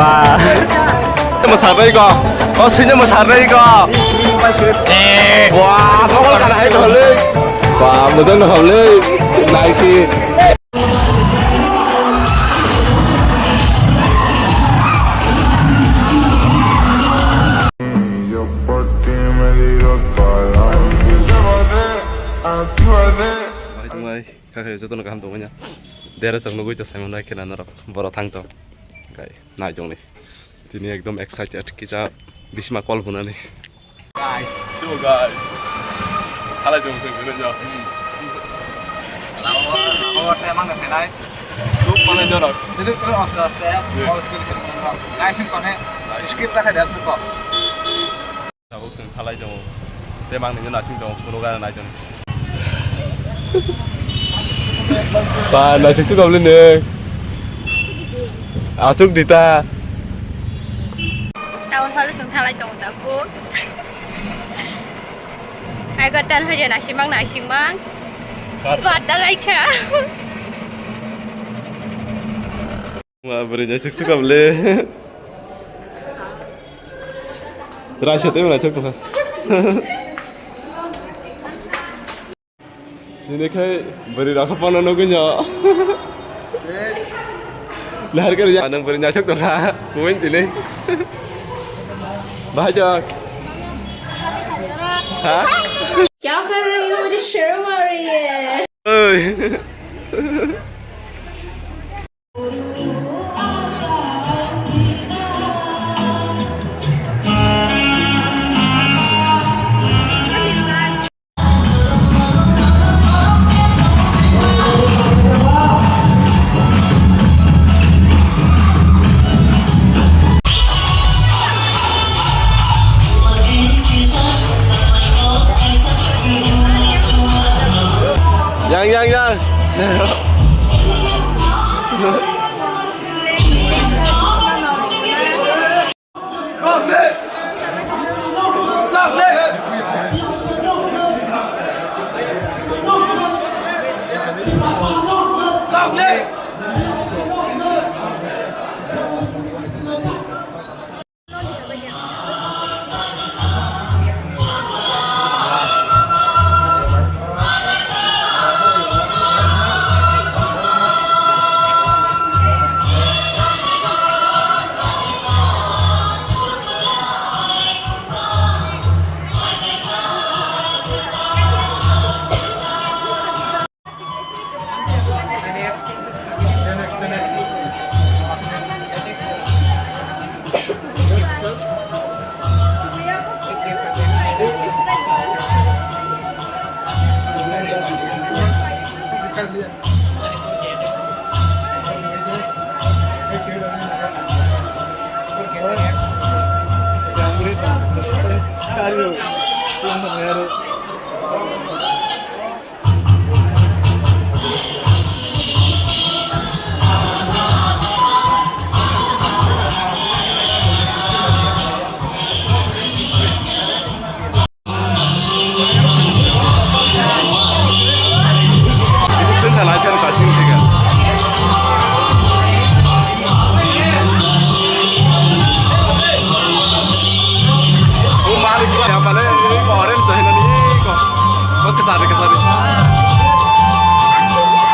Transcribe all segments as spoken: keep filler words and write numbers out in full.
Ba. Mwsarnai ko. O sini mwsarnai ko. Wah, kok kana hai dole. Wah, mujang na hole. Nike. Mai, mai, kha khe jotono kaham tongmanya. Dera chok nugui to Simon bai khena norok boro thang to. Kai, nai tongni. Tini ekdom excited kisa bisma call hunani. Guys, so guys. Halai tong sing sing jo. Lama lama temang na penai. Suk mana jorok. Jadi terus aste aste. Iya. Call clear ke. Guys, ini kone. Skip tak ada apa kok. Tabuk chwng thalai tongo. Tei mangni no nasing tongo, phunuk gana nai tongo. Ba, naisik sukabli nwng. Asuk dita. Town hall chwng thalai tongo tabuk. Ai gatan hoje nasimang nasimang. Kar. Ba, talai kha. Ma bwrwi naisuk sukabli. Raisa tei naisuk tongkha. Nini khai bwrwi rok phano nugui no. Lahar kari ya nang bwrwi naisuk tongkha. Kuin tini. Bahai jak. Ha? क्या कर रही हो? मुझे शर्म आ रही है। Oi. Yang, yang, yang.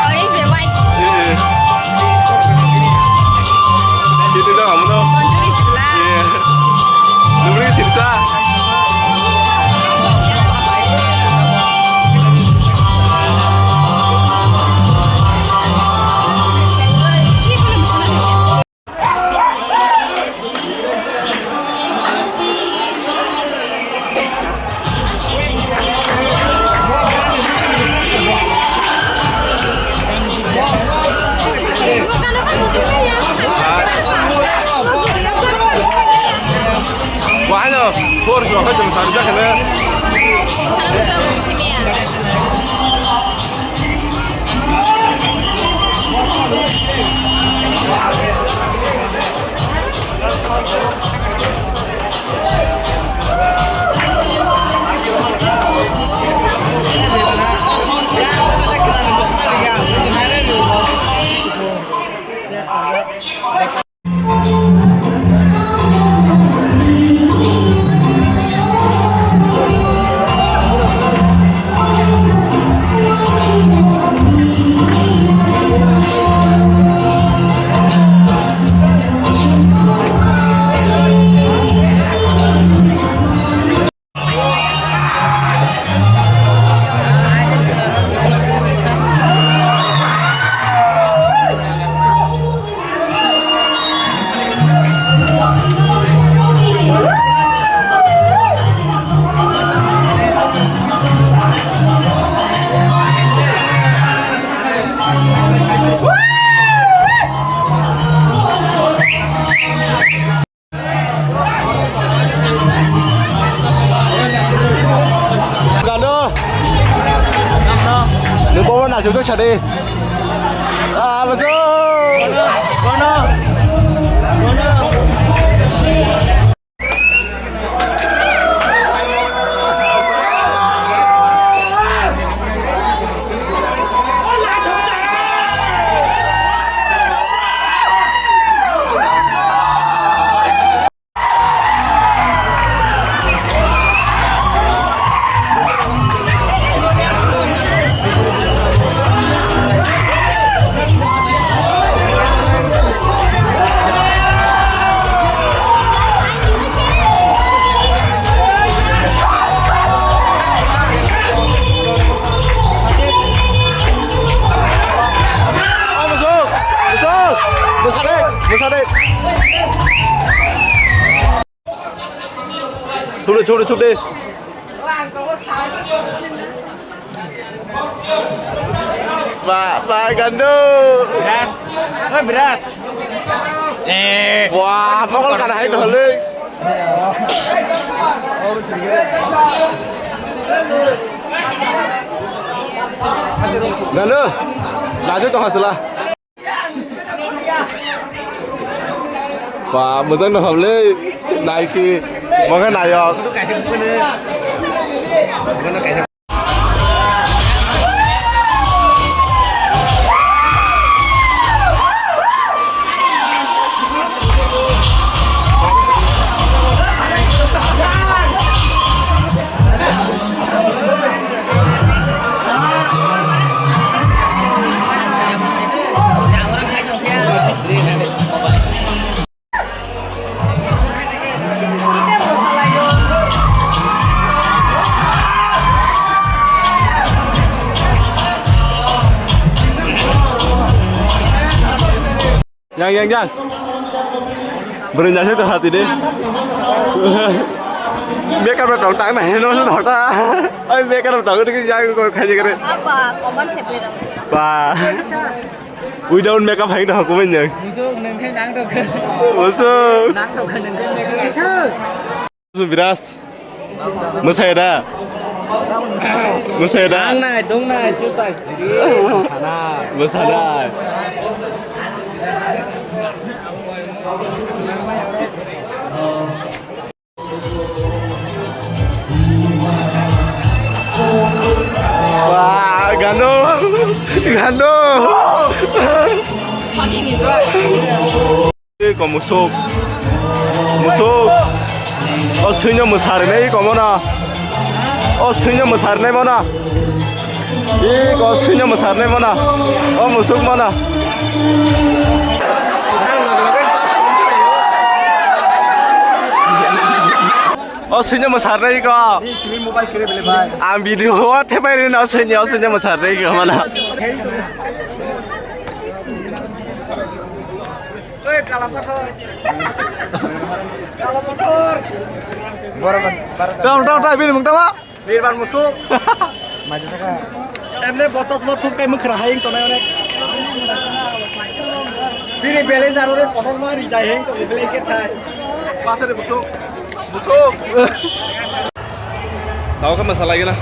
Orange bai white. Eh, eh. Sini dah kamu no. Manjuri sebelah. Iya. Nunggu sini sa. Wahai no, force no, kau cuma satu jaga le. Gano. Nung bobo na jujak sadi. Ah, masuk. Musuk, musuk, musade, musade. Thupde, thupde, thupde. Ba, ba, gandu. Beras. Oi, beras. Eh. Wah, mokol kana hai dole. Gandu. Laju to hasla. Ba, mojang no hamle, naiki, mokhe nayok. Yang, yang, yang. Bwrwi nasai tongkha tini. Makeup rok tong tang nai, no se thota. Oi, makeup rok tong tini yang ko khai jigre. Apa, comment se bwrwi rok. Ba. Without makeup hai tong kumai nyang. Musuk nang khai nang tong. Musuk. Nang tong nang khai makeup. Biras. Mwsai da? Mwsai da? Nangnai, dongnai, chusai, jiri, sana. Mwsanai. Wah, gando. Gando. Eko musuk. Musuk. O swino mwsarnai eko mono. O swino mwsarnai mono. Eko swino mwsarnai mono. O musuk mono. O swino mwsarnai eko. Ang video o thepai rino swino, o swino mwsarnai eko mono. Oi, kala pathor. Kala pathor. Borok, borok. Tong, tong, tong, bini mung tama. Nirban musuk. Maja saka. Emne botos mo thum kai mung khra haying tonai onek. Bini bele jaro re pothor ma rijai haying to bele ke thai. Pathor musuk. Musuk. Tao khe mwsa lai gana.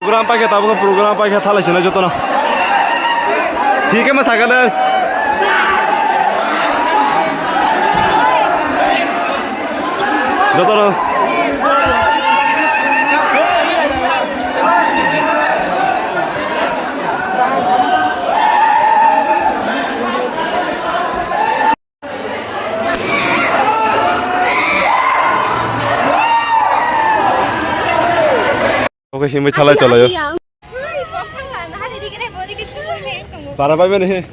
Program paikha, tabuk program paikha, thalai sina jotono. Thik ma sakha de. Jotono. Oke, himwi thalai tolai. Para bai mani.